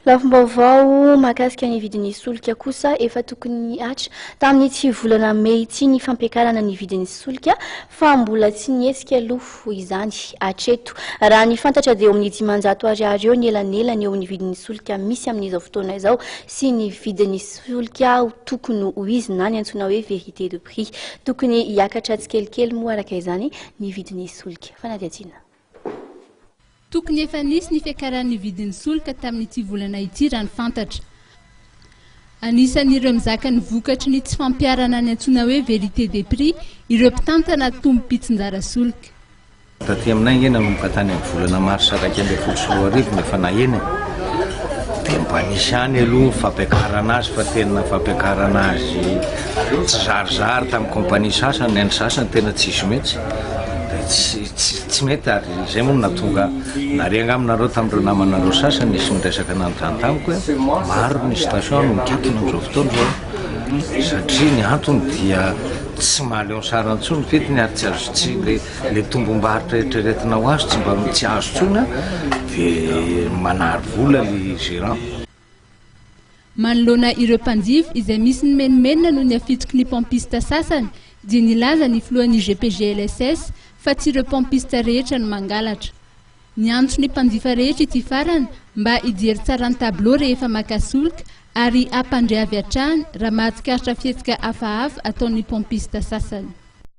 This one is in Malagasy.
Lafim-baovao mahakasika ny vidin'ny solika kosa, efa tokony nihatra tamin'ity volana mey ity ny fampiakarana ny vidin'ny solika fa mbola tsy nihetsika aloha izany hatreto. Raha ny fantatra dia eo amin'ny 500 ariary eo ny elanelany eo amin'ny vidin'ny solika misy amin'izao fotoana izao sy ny vidin'ny solika tokony ho izy na ny antsoina hoe vérité de prix. Tokony hiakatra tsikelikely moa araka izany ny vidin'ny solika. Fanadihadiana. Tokony efa nisy ny fiakaran'ny vidin'ny solika tamin'ity volana ity raha ny fantatra. Anisan'ireo mizaka ny vokatry ny tsy fampiharana ny antsoina hoe vérité des prix ireo mpitantana tombom-pitsinjara solika. Taty aminay ange nanomboka tany amin'ny volana marsa 2011 no efa nahena e! Dia mba nisy ihany aloha ny fampiakarana azy fa tena fampiakarana azy tsizarizary tamin'ny compagnie sasany, ny an'ny sasany tena tsisy mihitsy. Dia tsy tsy tsy mety ary izay moa no nahatonga nare angamba nareo tamin'ireo namanareo sasany nisy niresaka nanontany tamiko hoe maro ny station no mikatona amin'izao fotoana izao satria ny antony dia tsy mahaleo ny sarany intsony ny vidiny ary tsy azo tsy le le tombom-barotra eritreretina ho azo tsy mba tsy azo intsony dia manary vola le gérant. Manoloana ireo mpanjifa izay misy nimenomenona noho ny hafitsiky ny pompiste sasany dia nilaza ny filohan'ny GPGLSS fa tsy ireo pompiste rehetra no mangalatra. Niantso ny mpanjifa rehetra ity farany mba hijery tsara ny tableau rehefa maka solika ary hampandre avy hatrany raha mahatsikaritra fihetsika hafahafa ataon'ny pompiste sasany.